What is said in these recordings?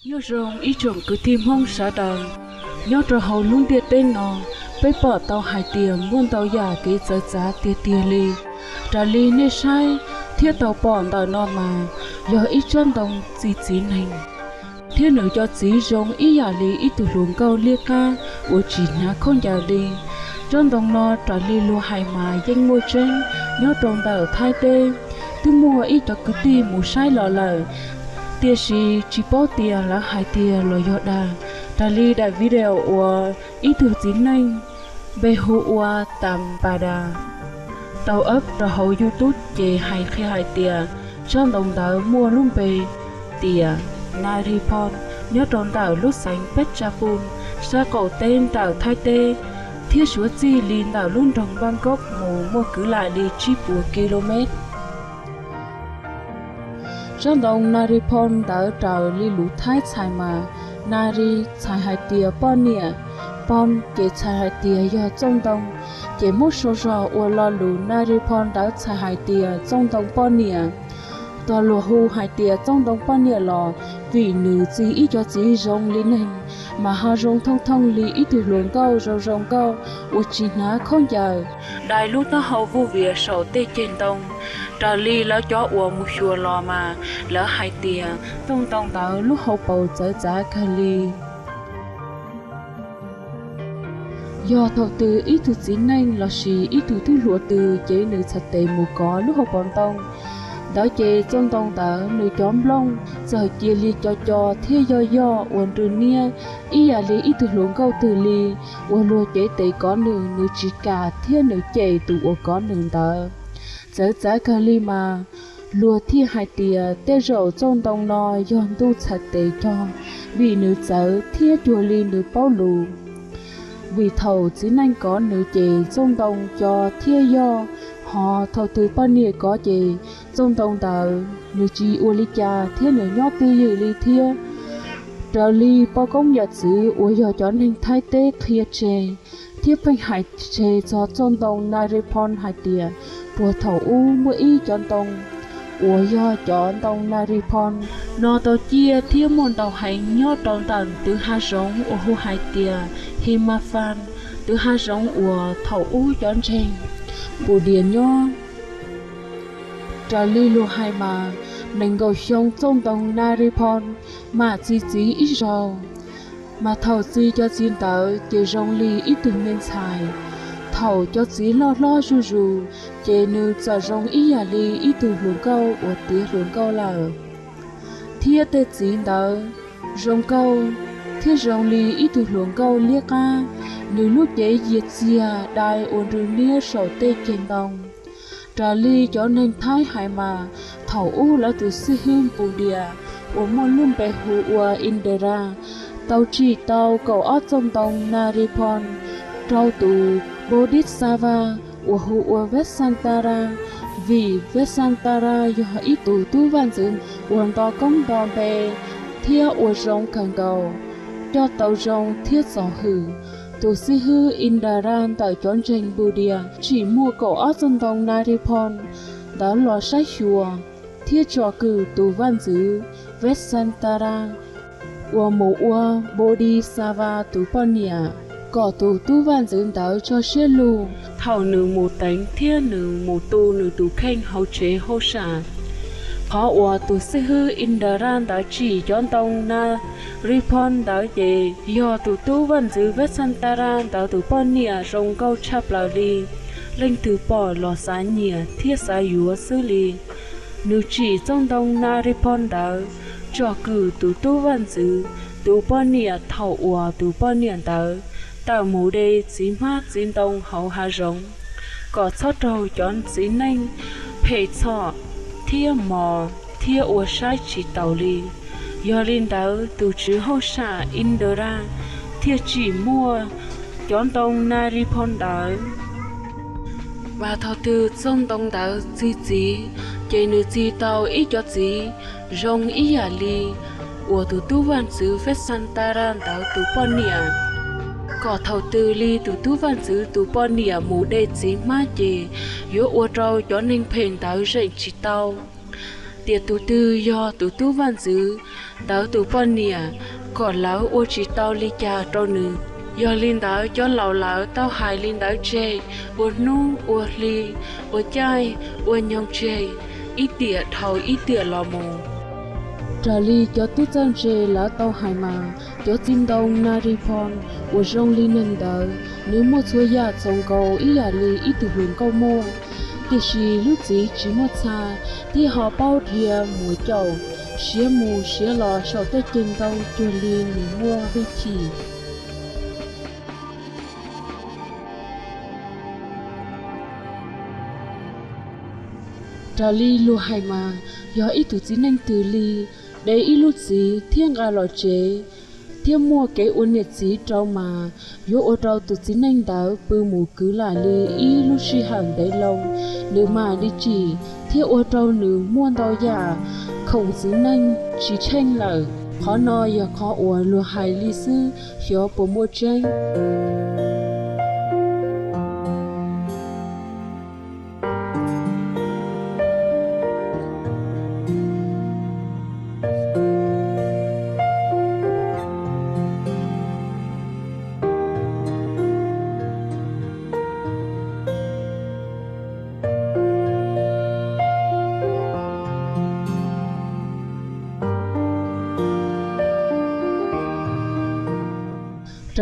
Nyob zoo ib tsoom kwv tij Hmoob sawv daws, nyob rau hauv lub ntiaj teb no, peb pom tau hais tias muaj ntau yam kev txawv txav tiag tiag li. Raws li nej saib thiab tau pom ntawm no mas yog ib tsob ntoo txi txiv neeg, thiab nws cov txiv zoo ib yam li ib tug hluas nkauj liab qab uas tsis hnav khaub ncaws li. Tsob ntoo no raws li luag hais mas yeej muaj tseeb nyob rau ntawm Thaib teb. Twb muaj ib cov kwv tij mus saib los lawm, tiam sis tsis paub tias lawv hais tiag los yog dag. Raws li daim video uas ib tug txiv neej npe hu ua Tam Npa Das tau up rau hauv YouTube ces hais qhia hais tias tsob ntoo ntawd muaj lub npe tias Nariphon nyob rau ntawm lub xeev Peb Tsa Pun sab qaum teb ntawm Thaib teb, thiab suav txij li ntawm lub nroog Npaj Nkob mus muaj kwv lam li tsib puas ki lo mev. Tsob ntoo Nariphon ntawd raws li lus Thaib txhais mas, Nari txhais hais tias poj niam, Phon ces txhais hais tias yog tsob ntoo, ces muab sau zog ua lo lus Nariphon ntawd txhais hais tias tsob ntoo poj niam. Tog luag hu hais tias tsob ntoo poj niam los vim nws txi ib cov txiv zoo li neeg, mas ho zoo thooj thooj li ib tug hluas nkauj zoo zoo nkauj uas tsis hnav khaub ncaws, dai lub taub hau vuj vias saum tej ceg ntoo. Raws li lawv cov uas mus xyuas los mas lawv hais tias tsob ntoo ntawd lub hauv paus txawv txav kawg li. Yog thaum twg ib tug txiv neej lossis ib tug tub hluas twg ces nws txhais tes mus kov lub hauv paus ntoo ntawd ces tsob ntoo ntawd nws cov nplooj txawm cia li co co thiab yoj yoj ua nrw niab ib yam li ib tug hluas nkauj twg li, uas luag cev tes kov nws, nws tsis kam thiab nws cem tus uas kov nws ntawd. Txawv txav kawg li mas luag thiaj hais tias tej zaum tsob ntoo no yog ntuj txhais tes cog, vim nws txawv thiab cuag li nws paub lus. Vim thaum txiv neej kov nws ces tsob ntoo co thiab yoj, ho thaum twg poj niam kov ces tsob ntoo ntawd nws tsis ua li cas thiab nws nyob twj ywm li thiab. Raws li poj koob yawm txwv uas yog cov neeg Thaib teb qhia tseg thiab pheej hais tseg txog tsob ntoo Nariphon hais tias puag thaum ub muaj ib cov ntoo uas yog cov ntoo Nariphon no tau ciaj thiab muaj ntau heev nyob rau ntawm tus hav zoov uas hu hais tias Himafan, tus hav zoov uas thaum ub cov ntseeg Npudias nyob. Raws li luag hais mas nees nkaum xyoo tsob ntoo Nariphon mam txi txiv ib zaug, mas thaum txi cov txiv ntawd ces zoo li ib tug me ntxhais. Thaum cov txiv loj hlob zuj zus ces nws txawm zoo ib yam li ib tug hluas nkauj uas tiav hluas nkauj lawm, thiab tej txiv ntawd zoo nkauj thiab zoo li ib tug hluas nkauj liab qab, nws lub cev yias txiag dai ua nrw niab saum tej ceg ntoo. Raws li cov neeg Thaib hais mas thaum ub lawv tus xib hwb Npudias uas muaj lub npe hu ua Indra tau tsim tau kaum ob tsob ntoo Nariphon rau tus Bodhisatva uas hu ua Vesantara, vim Vesantara yog ib tug tub vaj ntxwv uas nto koob nto npe thiab ua zoo kawg nkaus, coj tau zoo thiab txom hwm. Tus xib hwb Indra ntawm cov ntseeg Npudias tsim muaj kaum ob tsob ntoo Nariphon ntawd los saib xyuas thiab tsom kwm tus vaj ntxwv Vesantara uas mus ua Bodhisatva tus poj niam, kom tus tub vaj ntxwv ntawd tso siab lug thaum nws mus teev thiab nws mus tu nws tus kheej hauv tsev hauj sam. Qhov uas tus xib hwb Indra ntawd tsim cov ntoo Nariphon ntawd ces yog tus tub vaj ntxwv Vesantara ntawd tus poj niam zoo nkauj tshaj plaws li, leej twg pom los xav nyiam thiab xav yuav xwb li. Nws tsim tsob ntoo Nariphon ntawd tsom kwm tus tub vaj ntxwv tus poj niam thaum uas tus poj niam ntawd tawm mus de txiv hmab txiv ntoo hauv hav zoov, kom txhob raug cov txiv neej phem txhom thiab mos thiab ua saib tsis taus li. Yog li ntawd tus tswv hauj sam Indra thiaj tsim muaj cov ntoo Nariphon ntawd. Mas thaum twg tsob ntoo ntawd txi txiv, ces nws txi tau ib cov txiv zoo ib yam li uas tus tub vaj ntxwv Vesantara ntawd tus poj niam, kom thaum twg li tus tub vaj ntxwv tus poj niam mus de txiv hmab ces yuav ua rau cov neeg phem ntawd zeem tsis tau. tias tus twg yog tus tub vaj ntxwv ntawd tus poj niam, kom lawv ua tsis tau li cas rau nws. Yog li ntawd cov laus lawv tau hais li ntawd tseg ua hnub ua hli, ua caij ua nyoog tseg, ib tiam dhau ib tiam los mus. Raws li cov tub txawj ntse lawv tau hais mas, cov txiv ntoo Naripon uas zoo li neeg ntawd, nws muaj txhua yam txaus nkaus ib yam li ib tug hluas nkauj muaj. Tiam sis lub txiv tsis muaj txha, thiab ho paub dhia mus caum, siav mus siav los saum tej ceg ntoo cuag li nws muaj hwj chim. Raws li luag hais mas, yog ib tug txiv neej twg li de ib lub txiv thiab nqa los tsev, thiab muaj kev ua niam txiv rau mas, yuav ua rau tus txiv neej ntawd pw mus kwv lam li ib lub sij hawm ntev loo, nws mam li tsim, thiab ua rau nws muaj ntau yam khoom txiv neej tsis tsheej lawm. Qhov no yog qhov uas luag hais li xwb, xyov puas muaj tseeb.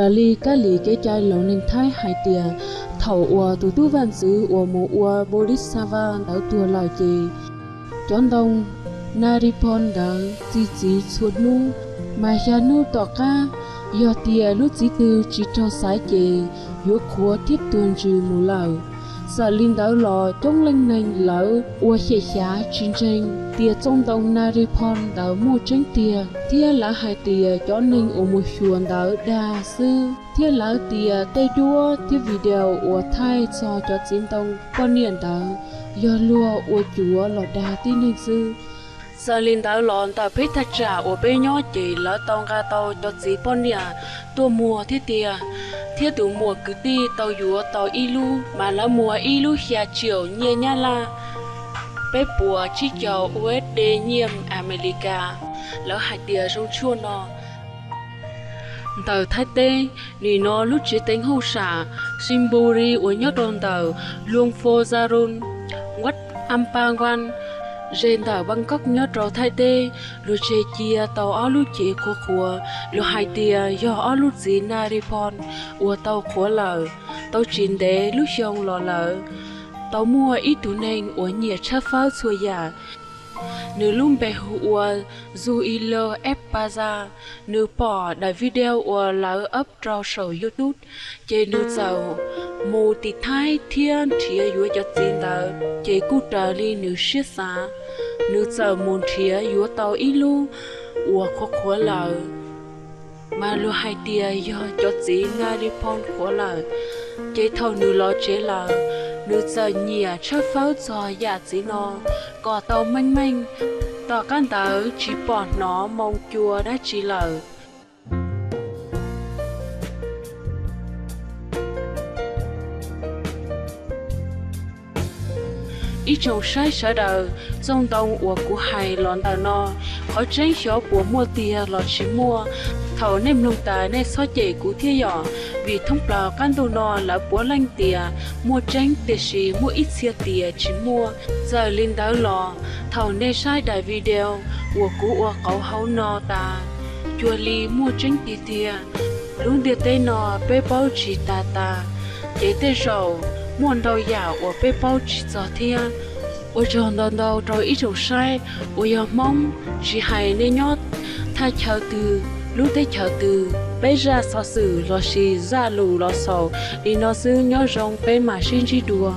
Raws li kab lis kev cai laus neeg Thaib hais tias, thaum uas tus tub vaj ntxwv uas mus ua Bodhisattva ntawd tuag lawm ces cov ntoo Naripon ntawd txi txiv txhua hnub, mas xya hnub tom qab, yog tias lub txiv twg tsis raug xaiv ces yuav qhuav thiab tuag ntsws mus lawm. Txawm li ntawd los coob leej neeg lawv ua xyem xyav tsis ntseeg tias txoj ntoo Naripon ntawd muaj tseeb tiag, thiab lawv hais tias cov neeg uas mus xyuas ntawd dag xwb, thiab lawv tias tej duab thiab video uas thaij txog cov txiv ntoo poj niam ntawd yog luag ua cuav los dag tib neeg xwb. Txawm li ntawd los ntawm peb thaj tsam uas peb nyob ces lawv tau nqa tau cov txiv poj niam tuaj muag thiab tiag, thiab tus muam kwv tij tau yuav tau ib lub mas lawv muag ib lub xya tsiaum nyiaj Nyab Laj, peb puas tsib caug U S D nyiaj Amelikas. Lawv hais tias zoo tshuaj no. Ntawm Thaib teb, nim no lub tsev teev hauj sam Sinburi uas nyob rau ntawm Luang Phu Zaron, Wat Ampawan, ze ntawm Bangkok nyob rau Thaib teb, luag tseg cia tau ob lub cev qhuav qhuav, luag hais tias yog ob lub txiv Naripon uas tau qhuav lawm. Tau tsis ntev lub xyoo los lawm, tau muaj ib tug neeg uas nyiam tshawb fawb txhua yam, nws lub npe hu ua Zuilo Epaza. Nws pom daim video uas lawv up rau saum YouTube, ces nws txawm mus tim Thaib thiab nrhiav yuav cov txiv ntawd, ces kuj raws li nws siab xav, nws txawm mus nrhiav yuav tau ib lub uas qhuav qhuav lawm, mas luag hais tias yog cov txiv Naripon qhuav lawm. Ces thaum nws los tsev lawm, nws txawm nyiam tshawb fawb txog yam txiv no kom tau meej meej. Tom qab ntawd tsis pom hnov moo cua dab tsi lawm. Ib tsoom saib sawv daws, txoj ntoo uas kuv hais los ntawm no, qhov tseeb xyov puas muaj tiag los tsis muaj. Thaum nej mloog tas nej txhob cem kuv thiab yom, vim thoob plaws qab ntuj no lawv puav leej tias muaj tseeb, tiam sis muaj ib txhia tias tsis muaj. Txawm li ntawd los, thaum nej saib daim video uas kuv ua qauv hauv no tas, cuag li muaj tseeb tiag tiag. Lub ntiaj teb no peb paub tsis tas tas, ces tej zaum muaj ntau yam uas peb paub tsis txog thiab. Ua tsaug ntau ntau rau ib tsoom saib uas yog Hmoob, tsis hais nej nyob thaj chaw twg, lub teb chaws twg, peb zaj xov xwm lossis zaj lus los xaus li no xwb, nyob zoo peb mam sib ntsib dua.